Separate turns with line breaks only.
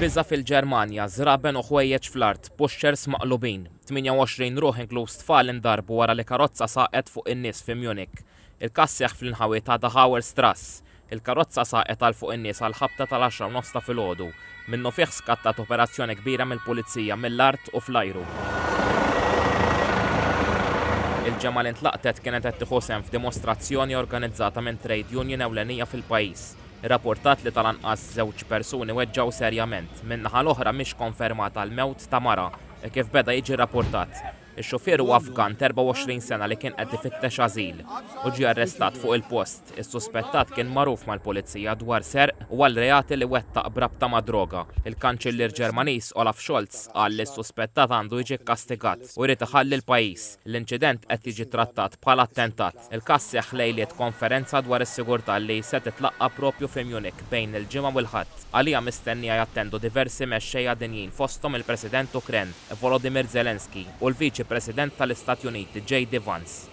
Biża' fil-Ġermanja, żraben u ħwejjeġ fl-art, pushchairs maqlubin. 28 ruħ inkluż tfal indarbu wara li karozza saqet fuq in-nies fi Munich. Il-każ seħħ fl-inħawi ta' Dachauer Strass. Il-karozza saqet għal fuq in-nies għall-ħabta tal-għaxra u nofs ta' filgħodu. Minnufih skattat operazzjoni kbira mill-Pulizija mill-art u fl-ajru. Il-ġemgħa li ntlaqtet kienet qed tieħu sehem f'dimostrazzjoni organizzata minn trade union ewlenija fil-pajjiż. Irrappurtat li tal-anqas żewġ persuni weġġgħu serjament. Min-naħa l-oħra mhix konfermata l-mewt ta' mara, hekk kif beda jiġi rrappurtat. Ix-xufier huwa Afgan t'24 sena li kien qed ifittex ażil u ġie arrestat fuq il-post. Is-suspettat kien magħruf mal-Pulizija dwar serq u għal reati li wettaq b'rabta mad-droga. Il-Kanċillier Ġermaniż Olaf Scholz qal li s-suspettat għandu jiġi kkastigat u jrid iħalli l-pajjiż. L-inċident qed jiġi trattat bħala attentat. Il-każ seħħ lejliet konferenza dwar is-sigurtà li se titlaqqa' proprju fi Munich bejn il-Ġimgħa u l-Ħadd. Għaliha mistennija jattendu diversi mexxejja dinjin fosthom il-President Ukren, Volodymyr Zelensky, u l-Viċi President tal-Istati Uniti, JD Vance.